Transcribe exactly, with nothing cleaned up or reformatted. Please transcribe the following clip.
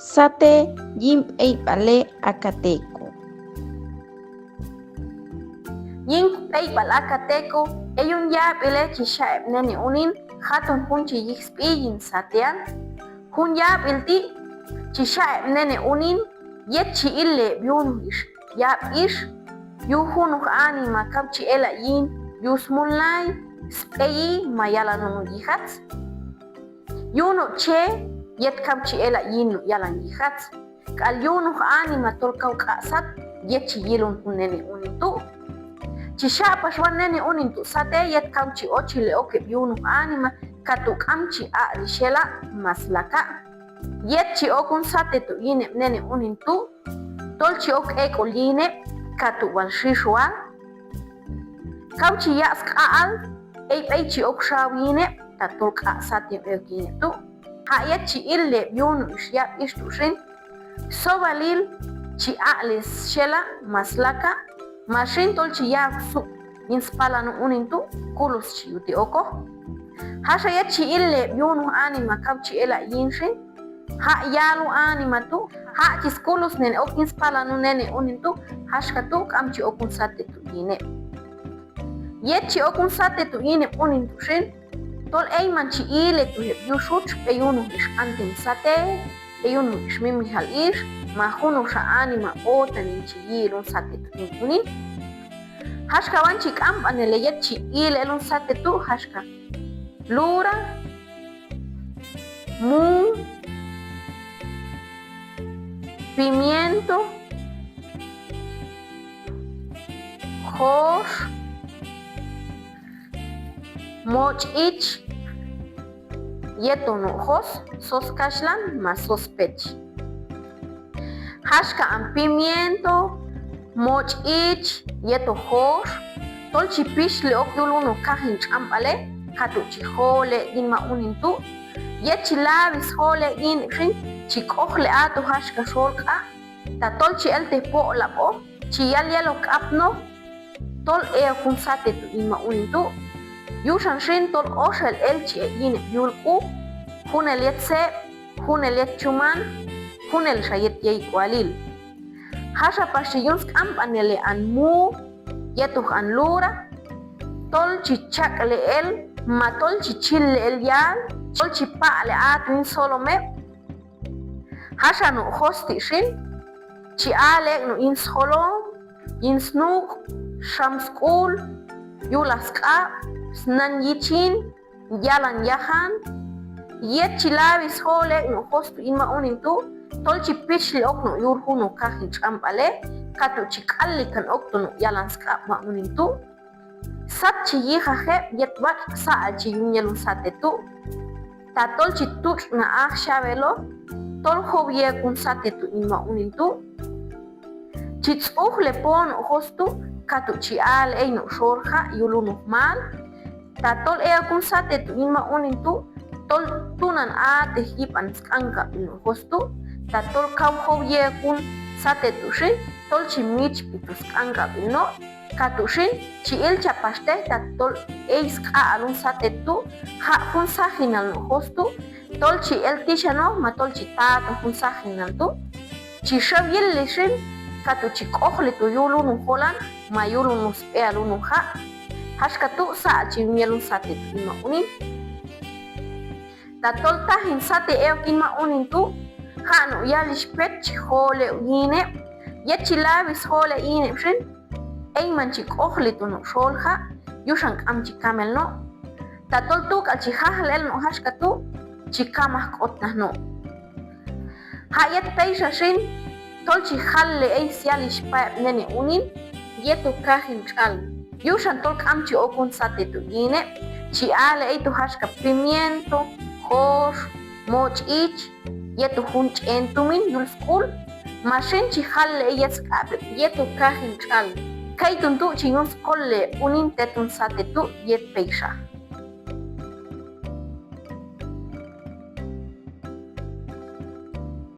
Sate yinpeypale akateko. Yinpeypale akateko, eyun yapile chi sha'ep nene unin, hatun hun chi yixpiyin satean. Hun yapilti chi sha'ep nene unin, yet chi ile yunu ish, yap ish, yu hunu anima kap chi ela yin, yu smunlai, speyi, ma yalan nu yihats. Yunu che, yet kap chi ela yin nu yalan yihats. Kal yunu anima tol kau kasat, yet chi yilun hun nene unin tu. Chi shapa shwan nene unin tu sate, yet kau chi ochile oke yunu anima, katu kam chi ali shela maslaka. Yet chi okun sate tu yine nene unin tu, tol chi ok eko line, katu wal shishual. Kau chi yas kaal, ei pei chi ok shawine, ta tol kasate ek yine tu. Ha yet chi ile yunu ish yap ish tu shin. Sobalil chi ale shela maslaka, ma shin tol chi yak su yin spala nu unin tu, kulus chi yuti oko. Hasha yet chi ile yunu anima kap chi ela yin shin. Ha yalu anima tu, ha chi skulus nene ok yin spala nu nene unin tu, hashka tu kam chi okun sate tu yine. Yet chi okun sate tu yine unin tu shin, tol eiman chi ile tu hep yu shut pe yunu ish anten sate, pe yunu ish mimi hal ish, ma hunu sha anima otanin chi yilun sate tu yine unin. Hashka wan chi kampanele yet chi ile lun sate tu hashka. Lura, mu, pimiento, hos, mochich, yeto nu hos, sos kashlan, ma sos pech. Hashka am pimiento, mochich, yeto hos, tol chi pishle ok yulunu kahin champale, katu chi hole yin ma unin tu. Yet chi lavis hole yin shin, chi kohle atu hashka sholka, ta tol chi elte po lapo, chi yal yalo kapno, tol eo kun sate tu yin ma unin tu. Yushan shin tol oshel el chi e yin yulku, hunel yet se, hunel yet chuman, hunel sha yet yei kualil. Hasha pashi yun skampanele an mu, yetu an lura, tol chi chakle el, ma tol chi chile el yal, tol chi pale atun solome. Hasha nu hosti shin, chi alek nu yin sholom, yin snuk, sham skul, yulaska, snan yichin, yalan yahan, yet chi lavis holek nu hostu yin ma unin tu, tol chi pichli ok nu yul hunu kahin champale, katu chi kallikan ok tu nu yalan skap ma unin tu. Sat chi yiha hep yet wat sa al chi yun yelun sate tu. Ta tol chi tut na ah shavelo, tol hou yekun sate tu yin ma unin tu. Chi tsuhle pon hostu, katu chi al ei nu shorha yulunu mal. Ta tol eakun sate tu yin ma unin tu, tol tunan ate hipan skangka inu hostu. Ta tol kau hou yekun sate tu shin, tol chi mich pitu skangka inu. Katu shin, chi ilcha paste, ta tol ei ska alun sate tu, ha hun sahinal nu hostu, tol chi el tishano, ma tol chi tatu hun sahinal tu. Chi shawil le shin, katu chi kohli tu yulunu holan, ma yulunu spea lunu ha. Hashka tu sa chi yelun sate tu yin ma unin. Ta tol tahin sate eokin ma unin tu, ha nu yalish pet chi hole yine, yet chi lavis hole yine shin, eiman chi kohli tu nu sholha, yushan kam chi kamel no. Ta tol tukal chi hahlel nu hashka tu, chi kamah kotna no. Ha yet peisha shin, tol chi halle ei sialish paep nene unin, yetu kahin chal. Yushan tol kam chi okun sate tu yine, chi ale ei tu hashka pimiento, hos, mochich, yetu hun chen tumin yul skul, ma shin chi halle ei yet skape, yetu kahin chal. Kaitun tu chi yun skolle unin tetun sate tu yet peisha.